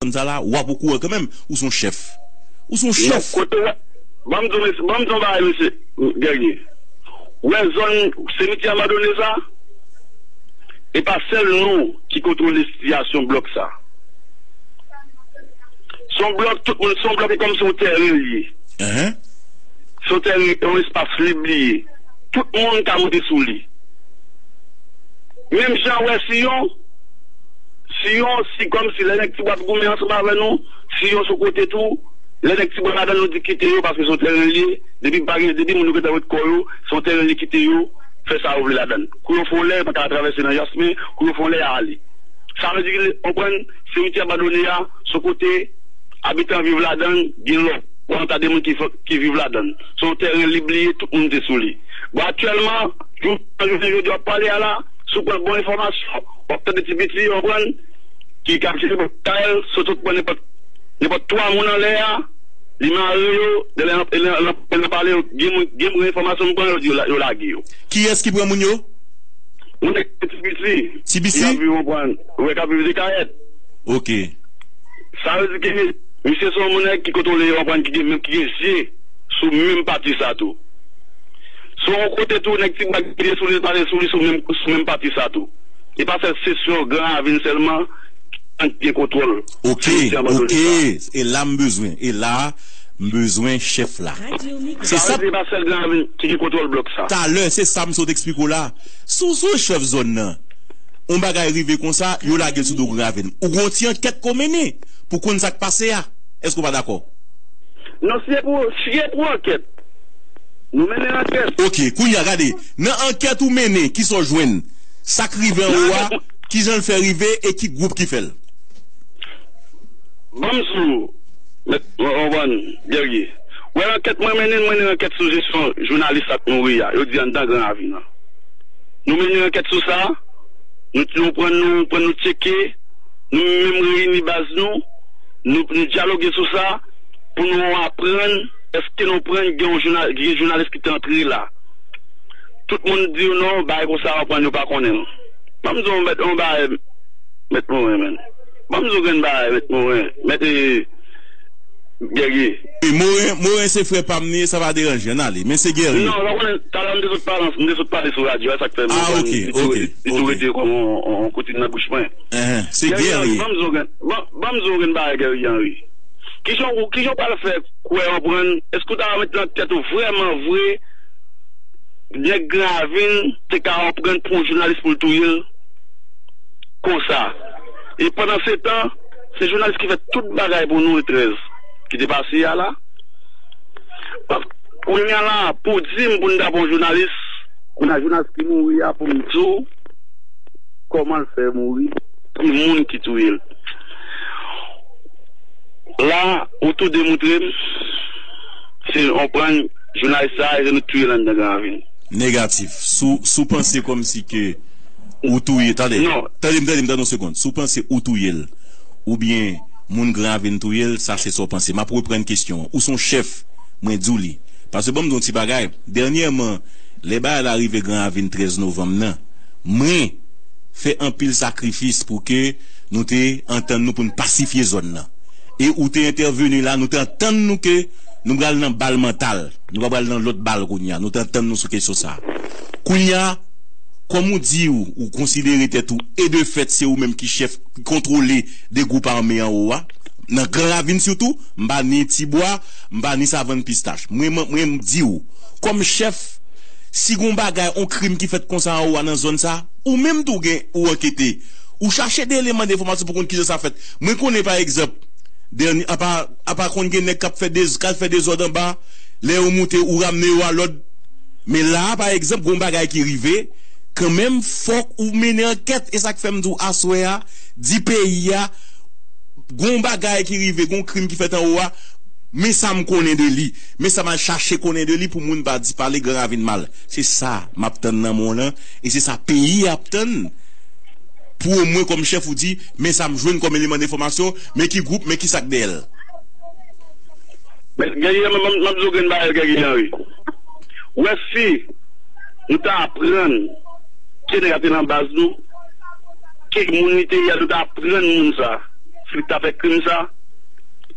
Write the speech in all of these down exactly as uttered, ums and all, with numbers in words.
zòn sa la, w ap okouran kanmenm. Ou se yon chèf. Ou se yon chèf. Kote w, ban m di w, mesye, ban m di w yon bagay, mesye Guerrier. Ou wè zòn simityè abandone sa? E pa sèl nou ki kontwole sitiyasyon blòk sa. Se yon blòk, tout moun, se yon blòk, e kòmsi yon tèren li ye. Enhen. Se yon tèren, yon espas lib li ye. Tout moun ka monte sou li. Menm jan wè Siyon, Siyon, si kòmsi lè nèg Tibwa ap goumen ansanm avè nou, Siyon se yon kote tou, lè nèg Tibwa ladan l, nou di kite yo, paske se yon tèren li ye, depi pa gen, depi moun yo gentan wè kò yo, se yon tèren li ye, kite yo, fè sa yo vle ladan l. Kou yo fè yon lè, yo pa ka travèse nan Jasmen, kou yo fè yon lè, y a ale. Sa vle di, konprann, simityè abandone a, se yon kote, abitan viv ladan l, gen lòt, ou ta de moun ki, ki viv ladan l. Se yon tèren lib li ye, tout moun te sou li. Bon, aktyèlman, jounen jodi a, w ap pale a la, si w pran bon enfòmasyon, w ap tande ti piti, w konprann, ki kap jere bò kay l, sot sot pran nenpòt, nenpòt twa moun anlè a, li mare yo, lè l ap pale, gen moun, gen moun enfòmasyon m pran, yo di yo la-, yo lage yo. Kiyès ki pran moun yo? Moun nèg T B C. T B C? Ki ap viv, konprann, wè, k ap viv Dekayèt. Ok. Sa vle di ke misye se yon moun nèg ki kontwole, konprann, ki gen menm, ki gen zye sou menm pati sa tou. Se yon kote tou, nèg Tibwa gen zye sou li, pale sou li, sou menm, sou menm pati sa tou. E pa sèl seksyon Gran Ravin sèlman ki gen kontwòl. Ok, ok. E la m bezwen, e la m bezwen chèf la. Se sa. Sa vle di, e pa sèl Gran Ravin ki gen kontwòl blòk sa. Talè, se sa m sot eksplike w la. Si w, si w chèf zòn nan, yon bagay rive konsa, yo lage l sou do Gran Ravin. Ou gon ti ankèt ke w mennen pou konn sa k pase a. Èske w pa dakò? Non, si e pou, si e pou ankèt, nou mennen ankèt. Ok, kounye a, gade, nan ankèt ou mennen, kisa w jwenn? Sa k rive anwo a, kijan l fè rive e ki gwoup ki fè l? Ban m di w, mèt, w konprann, Guerrier. Wè, ankèt mwen mennen, mwen mennen ankèt sou jesyon jounalis sa k mouri a, yo di anndan Gran Ravin nan. Nou mennen ankèt sou sa, nou, nou pran, nou pran, nou tcheke, nou menm reyini baz nou, nou, nou dyaloge sou sa, pou nou aprann, èske nou pran gen yon jounal-, gen jounalis ki te antre la. Tout moun di w non, bagay konsa, w aprann yo pa konnen l. Ban m di w yon mèt, yon bagay, mèt Moren, menn. Ban m di w grenn bagay, mèt Moren. Mèt, e, Guerrier. Wi, Moren, Moren se frè pa m li ye, sa pa deranje, ann ale. Men se Guerrier. Non, w konnen, talè m te sot pale, m te sot pale sou radyo a, sa k fè m, ah, ok, ok, li tou rete kòm yon, yon, yon kout nan bouch mwen. Enhen, se Guerrier Henry. Ban m di w grenn, ban, ban m di w grenn bagay, Guerrier Henry. Kijan w, kijan w pral fè kwè, konprann, èske w ta mete nan tèt ou vrèman vre, nèg Gran Ravin te ka konprann pou yon jounalis pou l touye l? Konsa. E pandan se tan, se jounalis ki fè tout bagay pou nou, e trèz ki te pase a la. Kounye a la, pou di m pou n ta pran yon jounalis, kounye a jounalis ki mouri a, pou m di w kòman l fè mouri, ki moun ki touye l. La, ou tou demontre m, se yon prank, jounalis sa a, e se nou k touye l anndan Gran Ravin. Negatif. Si w, si w panse kòmsi ke ou touye, tande. Non. Tande m, tande m, tande yon segonn. Si w panse ou touye l, oubyen moun Gran Ravin touye l, sa se sa w panse. M ap reprann kesyon an. Ou se yon chèf, mwen di w li. Paske ban m di w yon ti bagay. Dènyèman, lè bagay la rive Gran Ravin trèz novanm nan, mwen fè anpil sakrifis pou ke nou te antann nou pou n pasifye zòn nan. E ou te entèveni la, nou te antann nou ke nou pral nan bal mantal. Nou pa pral nan lòt bal kounye a. Nou te antann nou sou kesyon sa a. Kounye a, kòm ou di ou, ou konsidere tèt ou, e de fèt, se ou menm ki chèf, ki kontwole de gwoup ame anwo a, nan Gran Ravin sitou, m pa ni Tibwa, m pa ni Savann Pistach. Mwen, mwen, mwen, m di w, kòm chèf, si gon bagay, on krim ki fèt konsa anwo a nan zòn sa, ou menm tou gen, ou ankete. Ou chache de eleman de enfòmasyon pou konn kijan sa fèt. Mwen konnen, pa egzanp, dènye, apa, apa konn gen nèg k ap fè dez-, k al fè dezòd anba, lè yo moute, ou ramne yo a lòd. Men la a, pa egzanp, gon bagay ki rive, kanmenm, fòk ou mennen ankèt. E sa k fè m di w aswè a, di peyi a, gon bagay ki rive, gon krim ki fèt anwo a, men sa m konnen de li, men sa m al chache konnen de li pou moun pa di pale Gran Ravin mal. Se sa m ap tann nan men w lan, e se sa peyi a ap tann. Pou omwen kòm chèf ou di, men sa m jwenn kòm eleman de enfòmasyon, men ki gwoup, men ki sa k dèyè l. Men, Guerrier, m, m, m ap di w grenn bagay, Guerrier Henry. Ou wè si nou ta aprann ki nèg la te nan baz nou, ki moun li te ye a, nou ta aprann moun sa. ki t ap fè krim sa,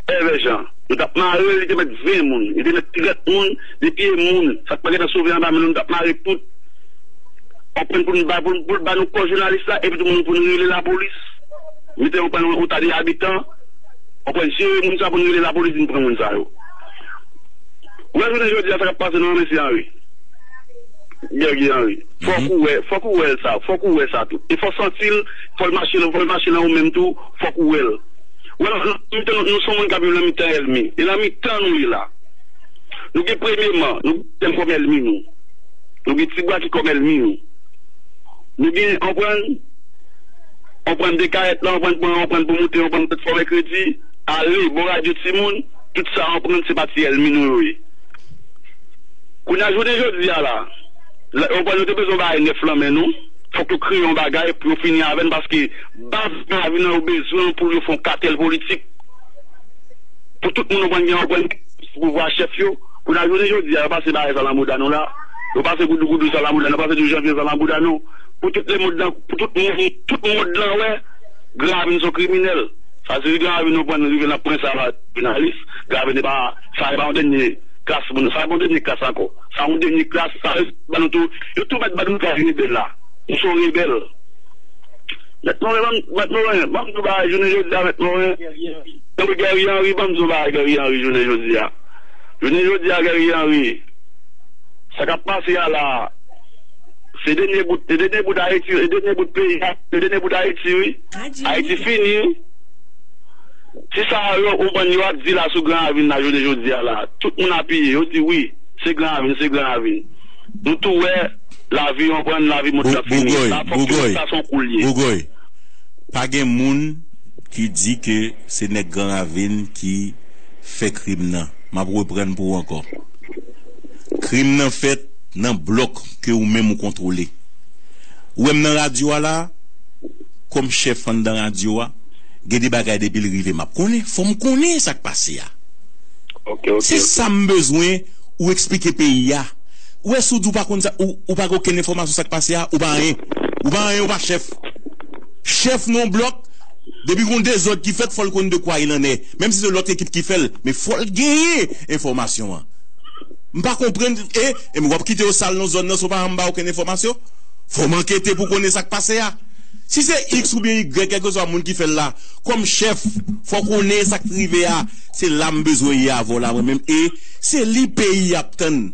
Èvè Jan. Nou t ap mare l, li te mèt ven moun, li te mèt trant moun, de pye moun, sa k pa gentan sove anba men nou, nou t ap mare tout. Konprann pou n ba, pou, pou l ba nou kò jounalis la, epi tou pou n rele lapolis. Mete yon pran yon ta de abitan, konprann, jere moun sa pou n rele lapolis vin pran moun sa yo. Ou wè jounen jodi a sa k ap pase nan men se Henry. Guerrier Henry. Fòk ou wè, fòk ou wè l sa, fòk ou wè sa tou. E fò w santi l, fò l mache, fò l mache nan ou menm tou, fòk ou wè l. Ou wè, nan, nan mitan nou, nou se yon moun k ap viv nan mitan ènmi. E nan mitan nou ye la. Nou gen premyeman, nou gen tèm kòm ènmi nou. Nou gen Ti Bwa ki kòm ènmi nou. Nou gen, anprann, anprann dekayèt la, anprann pran, anprann pou moute, anprann pèt fò mèkredi, ale, bon radyo timoun, tout sa anprann se pati ènmi nou yo ye. Kounye a jounen jodi a la, anprann yo te bezwen bay nèf lan men nou, fòk yo kreye yon bagay pou yo fini avè n, paske baz Gravin nan yo bezwen pou yo fè yon katèl politik. Pou tout moun anprann gen anprann pouvwa chèf yo. Kounye a jounen jodi a, yo pase bagay sa nan bouda nou la. Yo pase goudougoudou sa nan bouda nou, yo pase dous janvye sa nan bouda nou. Pou tout lemonn lan, pou tout moun, tout mond lan wè, Gravin se yon kriminèl. Sa se Gravin nou pran rive nan pwen sa la, jounalis. Gravin se pa, sa se pa yon dènye klas moun, sa se pa yon dènye klas ankò. Sa yon dènye klas, sa yo ban nou tou, yo tou mèt ban nou klas rebèl la. Nou se yon rebèl. Mèt Moren, ban m, Mèt Moren, ban m di w bagay, jounen jodi a, Mèt Moren. Tanpri Guerrier Henry, ban m di w bagay, Guerrier Henry, jounen jodi a. Jounen jodi a, Guerrier Henry, sa k ap pase a la, se dènye bout, se dènye bout Ayiti, se dènye bout peyi a, se dènye bout Ayiti, wi. Ayiti fini, wi. Se sa yo, ou konprann, yo ap di la sou Gran Ravin la, jounen jodi a la. Tout moun apiye, yo di wi, se Gran Ravin, se Gran Ravin. Nou tou wè, lavi, ou konprann, lavi mond lan fini. Bougoy, sa fòk yo, Bougoy, sa se yon kou l ye. Bougoy. Pa gen moun ki di ke se nèg Gran Ravin ki fè krim nan. M ap reprann pou ou ankò. Krim nan fèt nan blòk ke ou menm ou kontwole. Ou wè m nan radyo a la, kòm chèf anndan radyo a, gen de bagay depi l rive m ap konnen, fò m konnen sa k pase a. Ok, ok, se ok. Sa m bezwen ou eksplike peyi a. Ou wè si w di w pa konn sa, ou, ou pa gen okenn enfòmasyon sa k pase a, ou pa anyen. Ou pa anyen, ou pa chèf. Chèf nan yon blòk, depi gon dezòd ki fèt, fò l konn de kwa il en est. Menm si se lòt ekip ki fè l, men fò l genyen enfòmasyon an. M pa konprann, e, e w ap kite yo sal nan zòn nan san w pa janm ba okenn enfòmasyon? Fò m ankete pou konnen sa k pase a. Si se X oubyen Y, kèlkeswa moun ki fè l la, kòm chèf, fò w konnen sa k rive a. Se la m bezwen ye avè w la, mwen menm. E se li peyi ap tann.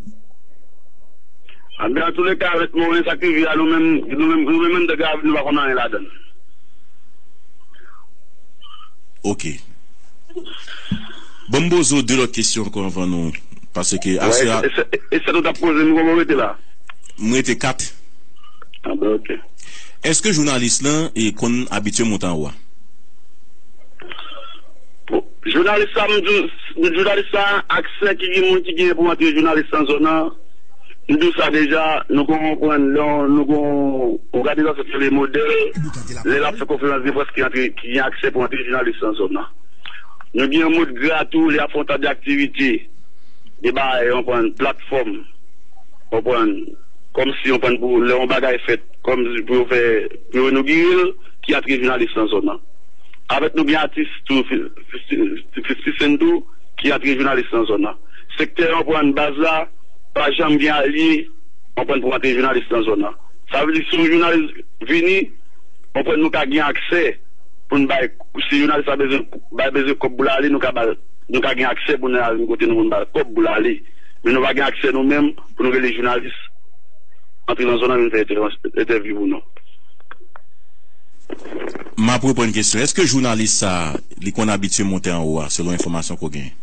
Anben, antouleka, avèk Moren, sa k rive a, nou menm, nou menm, nou menm, anndan Gravin, nou pa konn anyen ladan l. Ok. Bon, m poze w de lòt kesyon ankò anvan nou, paske aswè a. E sèt ou t ap poze m, kòman w rete la? M rete kat. Anben, ok. Èske jounalis lan e konn abitye monte anwo a? Bon, jounalis sa, m di, jounalis sa, aksè ki gen moun ki gen pou antre jounalis nan zòn nan, m di w sa deja, nou konprann, lè nou gon òganizasyon ki rele Modèl, lè l ap fè konferans de près ki antre, ki gen aksè pou antre jounalis nan zòn nan. Nou gen yon mòd gra tou, lè y ap fè yon ta de aktivite, de bagay, w konprann, platfòm, w konprann, kòmsi, w konprann, pou lè yon bagay fèt, kòmsi pou yo fè, pou yo inogire l, ki antre jounalis nan zòn nan. Avèk nou gen atis tou, fi-, fi-, fifty Cent tou, ki antre jounalis nan zòn nan. Sektè an pran baz la, pa janm gen alye, an pran pou antre jounalis nan zòn nan. Sa vle di si yon jounalis vini, an pran nou ka gen aksè pou n bay, si jounalis la bezwen, bay bezwen kòb pou l ale, nou ka ba l, nou ka gen aksè pou n al vin kote nou pou n ba l kòb pou l ale. Men nou pa gen aksè nou menm pou nou rele jounalis antre nan zòn nan vin fè entèvansyon, entèvyou pou nou. M ap reprann kesyon. Èske jounalis sa, li konn abitye monte anwo a, selon enfòmasyon ke w genyen?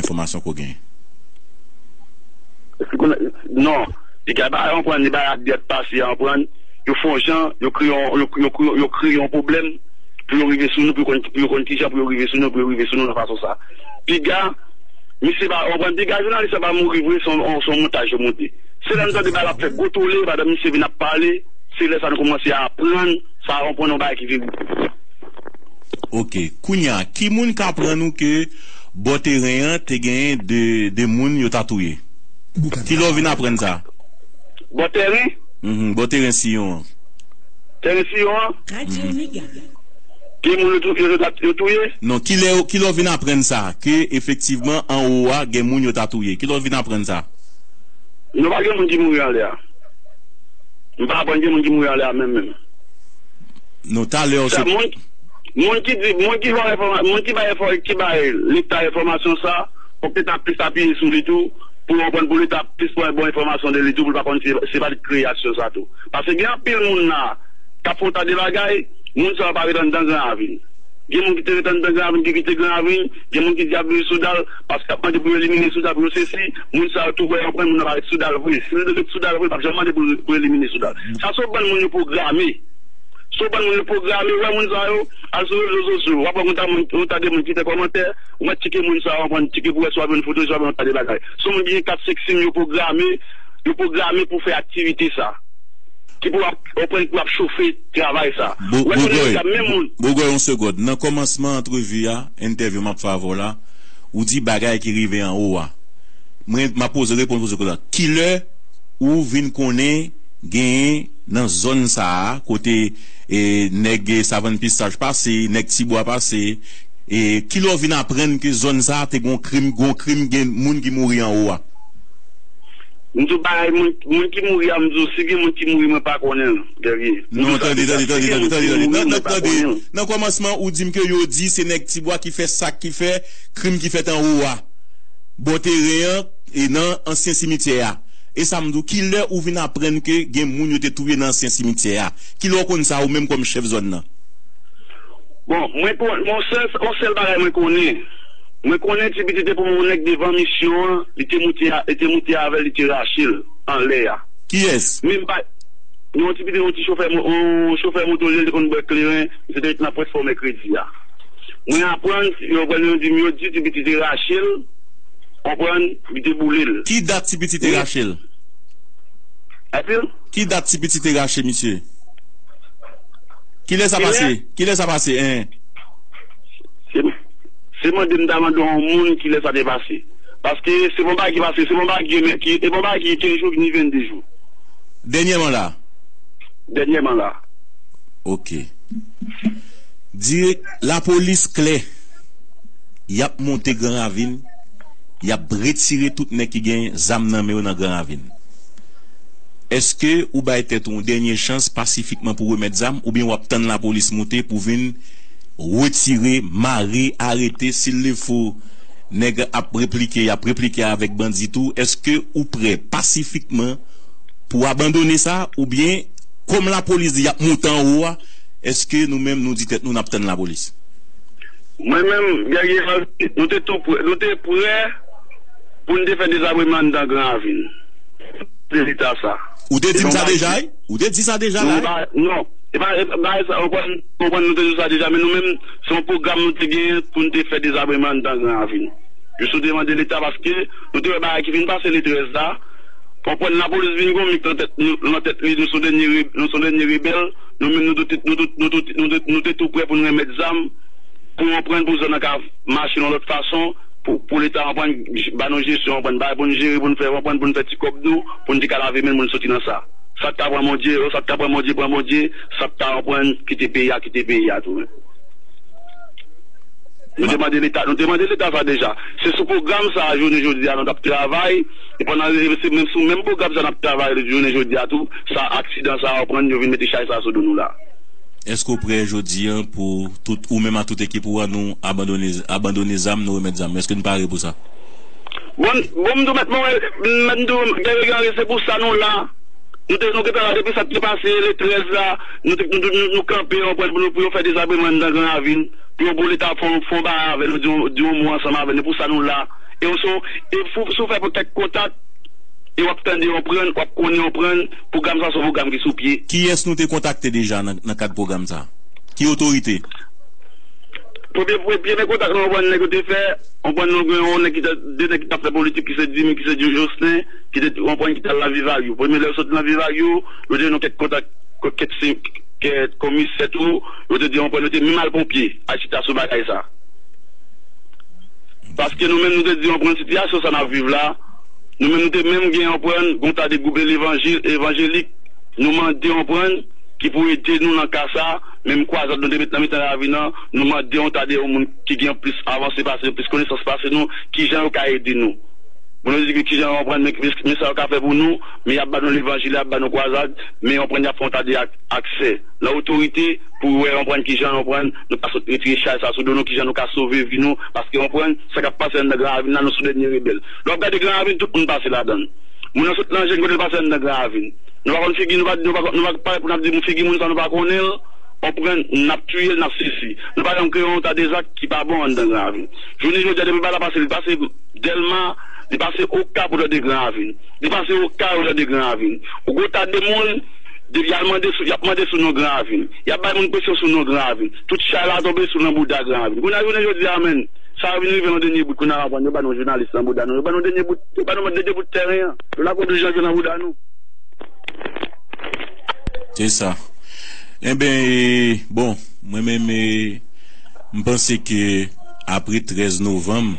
enfòmasyon ke w genyen. Non, piga pa konprann, li bay ak dèt pase a, konprann. Yo fè yon jan, yo kreye yon, yo, yo, yo, yo kreye yon pwoblèm pou yo rive sou nou, pou yo konn, pou yo konn kijan pou yo rive sou nou, pou yo rive sou nou nan fason sa. Piga, misye pa, konprann, piga jounalis la pa mouri vre, se yon, se yon montaj yo monte. Se lè n tande bagay la ap fè gwo tole, pandan misye vin ap pale, se lè sa nou kòmanse aprann, sa konprann yon bagay ki verite. Ok. Kounye a, ki moun k aprann ou ke bò teren an te genyen de, de moun yo ta touye? Ki lè w vin aprann sa? Bò teren? Mhm, bò teren Siyon an. Teren Siyon an? Gen moun yo tou-, yo, yo, yo touye? Non, ki lè, ki lè w vin aprann sa? Ke efektivman, anwo a, gen moun yo ta touye. Ki lè w vin aprann sa? Non, pa gen moun ki mouri anlè a. M pa aprann gen moun ki mouri anlè a menm, menm. Non, talè w se moun, moun ki di, moun ki bay enfòma-, moun ki bay enfò-, ki bay Leta enfòmasyon sa, fòk Leta plis apiye sou li tou, pou konprann, pou Leta plis pran bon enfòmasyon de li tou, pou l pa konn se, se pa li k kreye aksyon sa tou. Paske gen anpil moun la k ap fè yon ta de bagay, moun sa yo pa ret anndan Gran Ravin. Gen moun ki te ret anndan Gran Ravin, ki kite Gran Ravin, gen moun ki di y ap viv sou dal, paske y ap mande pou yo elimine sou dal, pou yo sesi, moun sa yo tou wè yo pran moun nan pa ret sou dal vre. Si l te ret sou dal vre, l p ap janm mande pou, pou elimine sou dal. Sa se yon bann moun yo pwograme. Se yon bann moun yo pwograme, ou wè moun sa yo, al sou rezo sosyo, w ap wè yon ta moun, yon ta de moun ki fè kòmantè, ou mèt tcheke moun sa yo, konprann, tcheke pou wè si w ap jwenn foto, si w ap jwenn yon ta de bagay. Se yon moun ki gen kat senk sim yo pwograme, yo pwograme pou fè aktivite sa. Ki pou ap, konprann, pou ap chofe travay sa. Bo-, Ou wè jounen Bogoy, jodi a, menm moun. Bogoy, yon segond. Nan kòmansman antrevi a, entèvyou m ap fè avè w la, ou di bagay ki rive anwo a. Mwen, m ap poze, reponn poze konsa. Kilè ou vin konnen genyen nan zòn sa a, kote, e, nèg, e, Savann Pistach pase, nèg Tibwa pase, e, kilè w vin aprann ke zòn sa a te gon krim, gon krim, gen moun ki mouri anwo a? M di w bagay, moun, moun ki mouri a, m di w, si gen moun ki mouri, mwen pa konnen l, Guerrier. M di w sa deja, si gen moun ki mouri, mwen pa konnen l. Nan kòmansman, ou di m ke yo di se nèg Tibwa ki fè sa k, ki fè krim ki fèt anwo a. Bò teren an, e nan ansyen simityè a. E sa m di w, kilè ou vin aprann ke gen moun yo te touye nan ansyen simityè a? Kilè w konn sa ou menm kòm chèf zòn nan? Bon, mwen kon-, yon sèl, yon sèl bagay mwen konnen. Mwen konnen Ti Piti te pran yon nèg devan misyon an, li te moute a, li te moute avè l, li te rache l anlè a. Kiyès? Men m pa, yon ti piti, yon ti chofè mo-, yon chofè moto, li te konn bwè kleren, misye te ret nan pwès fò mèkredi a. Mwen aprann, yo pran, yo di m, yo di Ti Piti te rache l, konprann, li te boule l. Ki dat Ti Piti te rache l? Epi? Ki dat Ti Piti te rache misye? Kilè sa pase? Kilè sa pase, en? Se, se mande m ta mande yon moun kilè sa te pase. Paske se pa yon bagay ki pase, se pa yon bagay ki, ki, se pa yon bagay ki kenz jou ni venn de jou. Dènyèman la? Dènyèman la. Ok. Dirèk, lapolis klè. Y ap monte Gran Ravin, y ap retire tout nèg ki gen zam nan men yo nan Gran Ravin. Èske ou bay tèt ou yon dènye chans pasifikman pou remèt zam, oubyen w ap tann lapolis moute pou vin retire, mare, arete, si l lefo, nèg ap replike, y ap replike avèk bandi tou? Èske ou prè pasifikman pou abandone sa, oubyen, kòm lapolis di y ap moute anwo a, èske nou menm nou di tèt nou n ap tann lapolis? Mwen menm, Guerrier, nou te tou prè, nou te prè pou n te fè dezabreman anndan Gran Ravin. Se leta sa. Ou te di m sa deja, wi? Ou te di sa deja la, wi? Non, e pa, e pa, e pa sa, ou konprann, ou konprann, nou te di sa deja, men nou menm, se yon pwogram nou te genyen pou n te fè dezabreman anndan Gran Ravin. Jis nou te mande leta paske nou te wè bagay ki fin pase le trèz la, konprann lapolis vin gon MIC nan tèt, nou, nan tèt li, nou se dènye re-, nou se dènye rebèl, nou menm nou te, nou te, nou te, nou te, nou te tou prè pou n remèt zam, pou konprann pou zòn nan ka mache yon lòt fason, pou, pou leta konprann, ba nou jesyon, konprann, bagay pou n jere, pou n fè, konprann, pou n fè ti kòb nou, pou n te ka lave men n, pou n soti nan sa. Sa k ta pran Bondye, sa k ta pran Bondye, pran Bondye, sa k ta konprann, kite peyi a, kite peyi a tou. Nou te mande leta, nou te mande leta sa deja. Se sou pwogram sa a, jounen jodi a, nou t ap travay. E pandan, se menm sou menm pwogram sa n ap travay jounen jodi a tou. Sa, aksidan sa a pran, yo vin mete chay sa a sou do nou la. Èske w prè jodi a pou tout, ou menm ak tout ekip ou a, nou abandone, abandone zam, nou remèt zam? Èske n pare pou sa? Bon, bon, m di w, mèt Morel, mèt, m di w, Guerrier Henry, se pou sa nou la. Nou te, nou gentan la depi sa te pase le trèz la. Nou te, nou, nou, nou, nou kanpe, w konprann, pou nou, pou yo fè dezabreman anndan Gran Ravin. Pou yo, pou leta fè yon, fè yon bagay avè nou, di yon, di yon mo ansanm avè nou. Pou sa nou la. E w se, e si w, si w fè kèk kontak, e w ap tande, w konprann, w ap konnen, w konprann, pwogram sa se yon pwogram ki sou pye. Kiyès nou te kontakte deja nan, nan kad pwogram sa? Ki otorite? Premye, premye kontak nou, w konprann, nèg yo te fè, w konprann, nou gen yon nèg ki te, de nèg ki t ap fè politik, ki se Dimi, ki se Jocelyn, ki te, w konprann, ki t al nan Viv ak Yo. Premye lè yo sot nan Viv ak Yo, yo te jwenn kèk kontak, kèk, kèk komisè tou, yo te di, w konprann, yo te menm al ponpye, al chita sou bagay sa. Paske nou menm nou te di, w konprann, sitiyasyon sa n ap viv la, nou menm nou te menm gen, w konprann, gon ta de gwoup levanjil, evanjelik, nou mande, w konprann, ki pou ede nou nan ka sa, menm kwazad nou te met nan mitan ravin nan, nou mande yon ta de yon moun ki gen plis avanse pase nou, plis konesans pase nou, kijan yo ka ede nou. Bon, nou di ki, kijan yo konprann, men, men, men sa yo ka fè pou nou, men y ap ba nou levanjil, y ap ba nou kwazad, men yon pran y ap fè yon ta de ak, aksè nan otorite pou wè yon pran kijan yon pran nou ka sot retire chay sa sou do nou, kijan nou ka sove vi nou, paske yon pran sa k ap pase anndan Gran Ravin la, nou sou dènye rebèl. Lè w ap gade Gran Ravin, tout moun pase ladan l. Moun nan sot nan Jèn kote l pase anndan Gran Ravin. Nou pa konn figi, nou pa, nou pa, nou pa parèt pou n ap di moun figi moun sa nou pa konnen l, yon pran n ap tiye l, n ap sesi. Nou pa janm kreye yon ta de zak ki pa bon anndan Gran Ravin. Jounen jodi a, depi bal la pase, li pase Dèlma, li pase Oka pou tande Gran Ravin. Li pase Oka pou tande Gran Ravin. Ou gon ta de moun, depi y al mande sou, y ap mande sou non Gran Ravin. Y ap bay moun presyon sou non Gran Ravin. Tout chay la tonbe sou nan bouda Gran Ravin. Kounye a, jounen jodi a, menn, sa yo vin rive nan dènye bout, kounye a, yo ba nou jounalis nan bouda nou. Yo ba nou dènye bout, yo ba nou dènye bout tèren an. Yo lakòz Jan Jan nan bouda nou. Se sa. Enben, e, bon, mwen menm, e, m panse ke apre trèz novanm,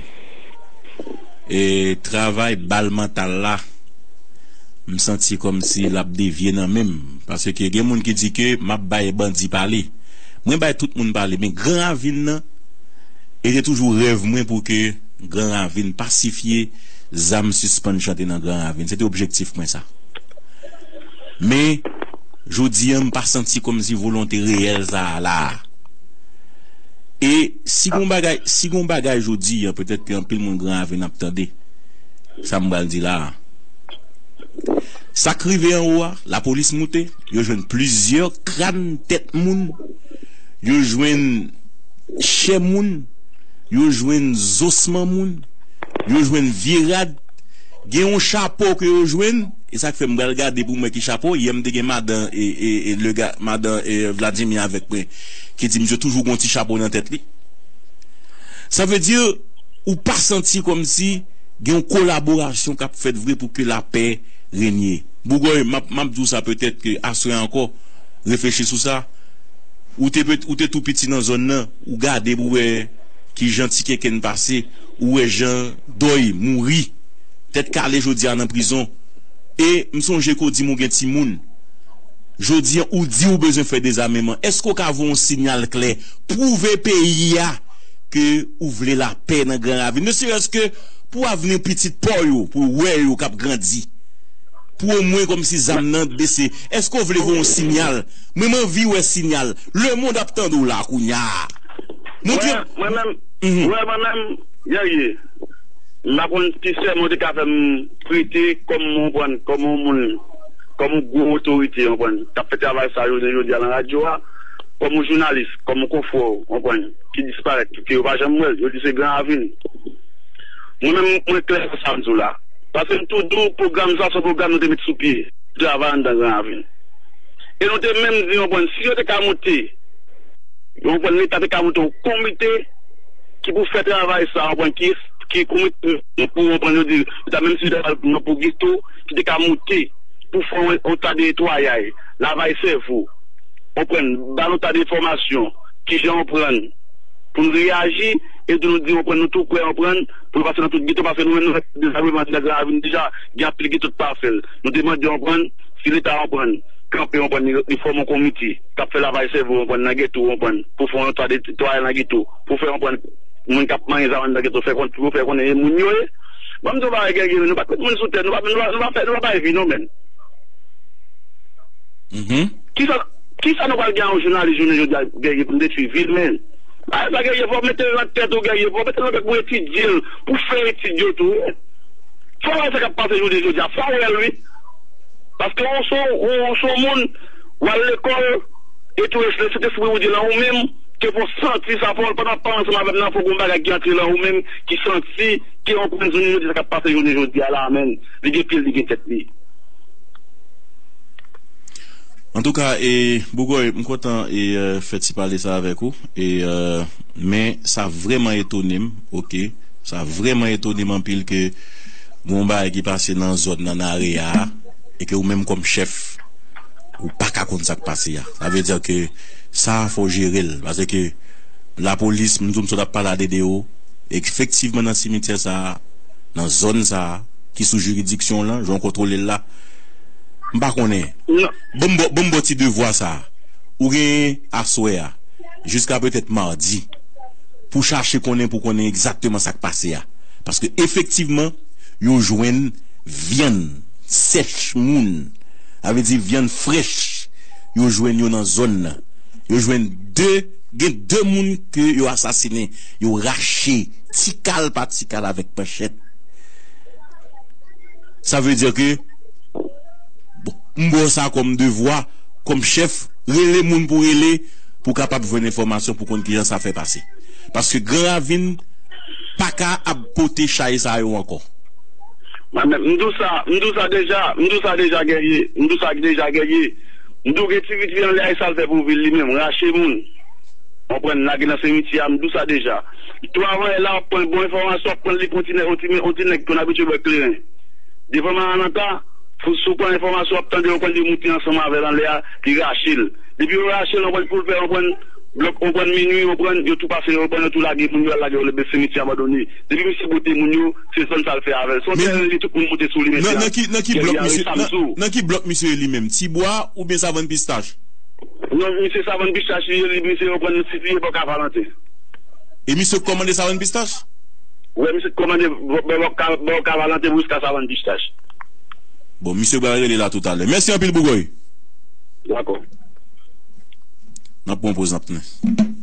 e, travay bal mantal la, m santi kòmsi l ap devye nan men m. Paske gen moun ki di ke m ap bay bandi pale. Mwen bay tout moun pale, men Gran Ravin nan, e te toujou rèv mwen pou ke Gran Ravin pasifye, zam sispann chante nan Gran Ravin. Se te objektif mwen sa. Men, jodi a, m pa santi kòmsi volonte reyèl sa a la a. E si gon bagay, si gon bagay jodi a, petèt ke anpil moun Gran Ravin ap tande sa m pral di la a. Sa k rive anwo a, lapolis moute, yo jwenn plizyè kràn tèt moun, yo jwenn chè moun, yo jwenn zosman moun, yo jwenn vye rad, gen yon chapo ke yo jwenn, e sa k fè m pral gade pou m wè ki chapo, yè m te gen madan, e, e, e, lega, madan, e, Vladimir avèk mwen, ki di misye toujou gon ti chapo nan tèt li. Sa vle di, ou pa santi kòmsi gen yon kolaborasyon k ap fèt vre pou ke lapè renye. Bougòy, m ap, m ap di w sa petèt ke aswè ankò, reflechi sou sa. Ou te, ou te tou piti nan zòn nan, ou gade pou wè kijan Ti Kenkenn pase, ou wè jan Dòy mouri, tèt kale jodi a nan prizon. E m sonje ke w di m ou gen timoun. Jodi a, ou di ou bezwen fè dezameman. Èske w ka voye yon sinyal klè, pwouve peyi a ke ou vle lapè nan Gran Ravin? Ne serait-ce que pou avni pitit pa w yo, pou w wè yo k ap grandi. Pou omwen kòmsi zam nan bese. Èske w vle voye yon sinyal? Mwen, m anvi wè sinyal. Lemonn ap tande w la kounye a. Nou di Mwen, mwen menm, Mhm. mwen, mwen menm, Guerrier, m pa konn ki sèman w te ka fè m prete kòm, w konprann, kòm yon moun, kòm yon gwo otorite, w konprann, k ap fè travay sa jounen jodi a nan radyo a, kòm yon jounalis, kòm yon konfrè w, w konprann, ki disparèt, ke yo pa janm wè l, yo di se Gran Ravin. Mwen menm, mwen klè nan sa m di w la. Paske m tou di w, pwogram sa, se yon pwogram nou te met sou pye, travay anndan Gran Ravin. E nou te menm di, w konprann, si yo te ka moute, w konprann, Leta te ka moute yon komite ki pou fè travay sa, w konprann, ki, ki komite pou, w konprann, yo di, yo ta menm si yo ta pral pran pou geto, ki te ka moute pou fè yon, yon ta de netwayay, lavay sèvo, w konprann, ba nou ta de enfòmasyon, kijan w konprann, pou n reyaji, e tou nou di, w konprann, nou tou prè, w konprann, pou nou pase nan tout geto, paske nou menm nou fè dezameman anndan Gran Ravin deja, gen anpil geto k pa fè l. Nou te mande, w konprann, si Leta, w konprann, kanpe, w konprann, li, li fòme yon komite k ap fè lavay sèvo, w konprann, nan geto, w konprann, pou fè yon ta de netwayay nan geto, pou fè, w konprann, moun k ap manyen zam anndan geto, fè konn, pou yo fè konnen e moun yo ye. Ban m di w yon bagay, Guerrier, nou pa t met moun sou tè, nou pa, nou pa, nou pa fè, nou pa bay vi non, menn. Mhm. Kisa, kisa nou pral gen yon jounalis jounen jodi a, Guerrier, pou n detwi vi l, menn? Bagay sa, Guerrier, fò w mete l nan tèt ou, Guerrier, fò w mete l nan tèt pou w etidye l, pou w fè etid yo tou, wi. Fò w wè sa k ap pase jounen jodi a, fò w wè l, wi. Paske ou se, ou, ou se yon moun, w al lekòl, e tou lè Sentespri Bondye lan ou menm, ke fò w santi sa, fò w, pandan w ap pale ansanm avè m nan, fò w gon bagay ki antre lan ou menm, ki santi, Ke yon pwenzon, nou di sa k ap pase jounen jodi a la, men li gen pye l, li gen tèt li. Antouka, e, Bougòy, m kontan e, e, fè ti pale sa avèk ou. E, e, men sa vrèman etone m, oke? Sa vrèman etone m anpil ke gen yon bagay ki pase nan zòn nan, nan area a, e ke ou menm kòm chèf, ou pa ka konn sa k pase a. Sa vle di ke sa, fò w jere l. Paske lapolis, m di w, m sot ap pale a Dedeo, efektivman nan simityè sa a, nan zòn sa a, ki sou jiridiksyon w lan, jan w kontwole l la, m pa konnen. Non. Ban m ba w, ban m ba w ti devwa sa a. Ou genyen aswè a, jiska petèt madi, pou chache konnen, pou konnen egzakteman sa k pase a. Paske efektivman, yo jwenn vyann sèch moun. Sa vle di vyann frèch. Yo jwenn yo nan zòn nan. Yo jwenn de, gen de moun ke yo asasinen. Yo rache ti kal pa ti kal avèk manchèt. Sa vle di ke, bon, m ba w sa kòm devwa, kòm chèf, rele moun pou rele, pou kapab jwenn enfòmasyon pou konn kijan sa fè pase. Paske Gran Ravin pa ka ap pote chay sa yo ankò. Mwen menm, m di w sa, m di w sa deja, m di w sa deja, Guerrier, m di w sa deja, Guerrier. M di w gen ti vit li anlè a, e sa l fè pou vil li menm, rache moun. Konprann, lage nan simityè a, m di w sa deja. Tou avan yè la, w ap pran bon enfòmasyon, w ap pran li pou yon ti nèg, yon ti, yon ti nèg konn abitye bwè kleren. Devan Maranata, pou, si w pran enfòmasyon, w ap tande yo pran li moute ansanm avè l anlè a, li rache l. Depi yo rache l, w konprann, pou l fè, w konprann, blòk, w konprann, minui, w konprann, yo tou pase, w konprann, yo tou lage moun yo, al lage yo nan simityè abandone. Depi misye bote moun yo, se zòn sa l fè avè l. Se yon tèren li, tout moun monte sou li, mesye. Nan, nan ki, nan ki blòk misye, nan, nan ki blòk misye ye li menm? Tibwa oubyen Savann Pistach? Non, misye Savann Pistach li ye, li, misye yo pran sitiye bò Kavalanten. E misye k kòmande Savann Pistach? Wi, misye k kòmande bò, bò, bò Ka-, bò Kavalanten jiska Savann Pistach. Bon, misye pral rele la toutalè. Mèsi anpil, Bougòy. Dakò. N ap pran yon poz, n ap tounen.